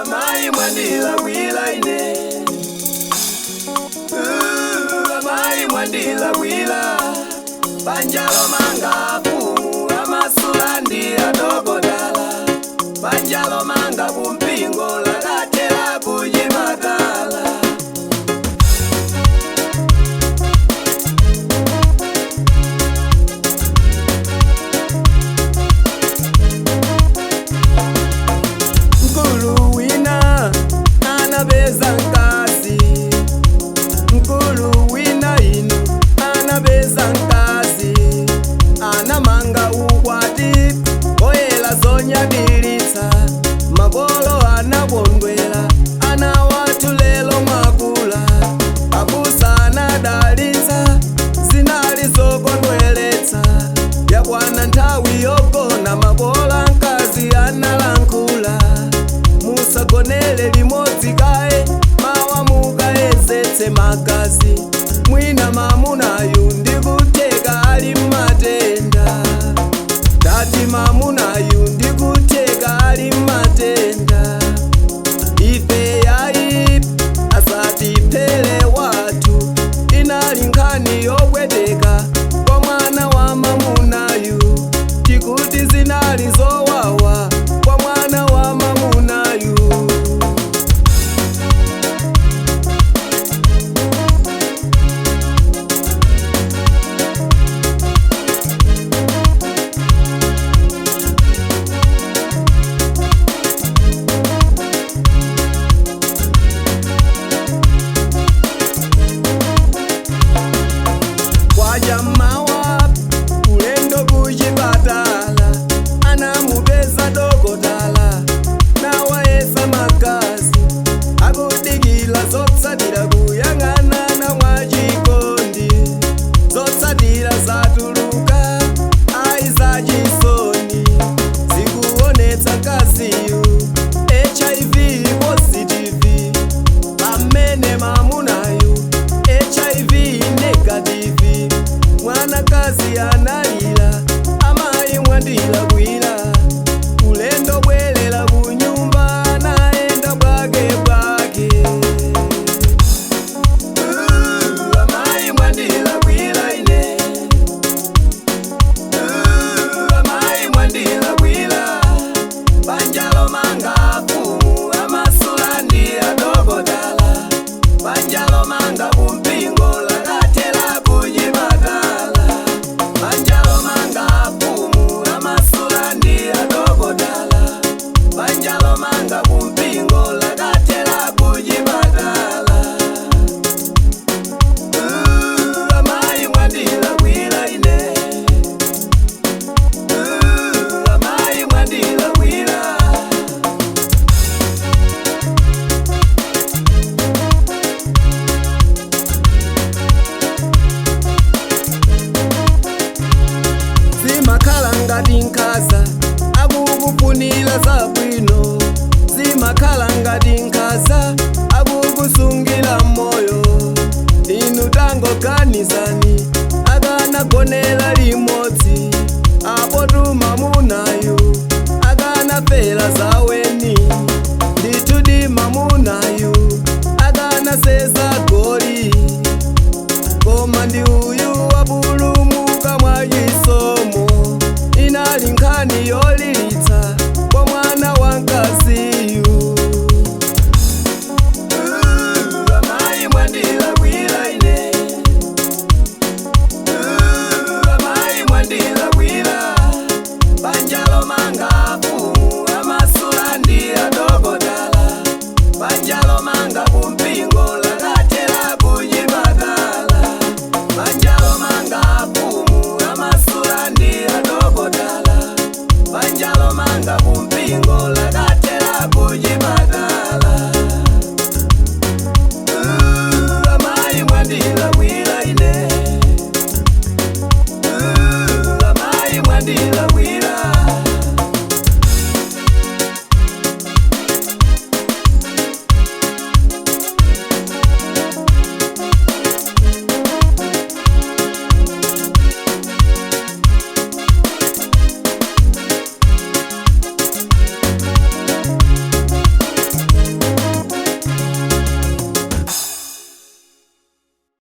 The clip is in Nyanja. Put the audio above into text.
Amayi mwandilakwila ine. Amayi mwandilakwila. Banja lomanga mfumu amasula ndi adokotala. Banja lomanga kumpingo lakatela kuchipatala. Mkulu wina anapeza mkazi. Mkulu wina inu anapeza mkazi. Anamanga ukwati oyela zonyadilitsa. Makolo anakondwera ana wathu lelo mwakula. Abusa anadalitsa zinali zokondweretsa. Yakwana nthawi yogona makolo amkazi analankhula. Musagonere limodzi kaye mawa mukayezetse magazi. Mwina mamunayu ndikuteka ali mmatenda. Ndati mamunayu ndikuteka ali mmatenda. Ife yayi asatiphele wathu. Inali nkhani yopweteka kwa mwana wa mamunayu. Tikuti zinali zowawa kwa mwana wa mamunayu. Kwajamawa ulendo kuchipatala. Anamupeza dokotala nawayesa magazi. Akudikila zotsatira kuyang'anana mwachikondi. Zotsatira zatuluka ayi zachisoni. Zikuonetsa mkaziyu HIV positive. Pamene mamunayu HIV negative. Mwanakazi analira amayi mwandilakwila. Ulendo bwelela kunyumba naenda bwake bwake. Amayi mwandilakwila ine. Amayi mwandilakwila. Banja lomanga mfumu amasula ndi adokotala. Banja lomanga kumpingo lakatela kuchipatala. Banja lomanga mfumu amasula ndi adokotala. Banja lomanga kumpingo lakatela kuchipatala. Amayi mwandilakwila ine. Amayi mwandilakwila. Zimakhala ngati nkhanza akukufunira zabwino. Zimakhala ngati nkhanza akukusungira moyo. Inu tangoganizani akanagonera limodzi. Apo mamunayu akanafera zaweni. Ndithudi mamunayu akanasesa goli. Koma ndi uyu wapulumuka mwachisomo. Inali nkhani yolilitsa kwa mwana wa mkaziyu. Amayi mwandilakwila ine. Amayi mwandilakwila. Banja lomanga mfumu amasula ndi adokotala. Banja lomanga kumpingo lakatela kuchipatala. Banja lomanga mfumu amasula ndi adokotala. Banja lomanga kumpingo.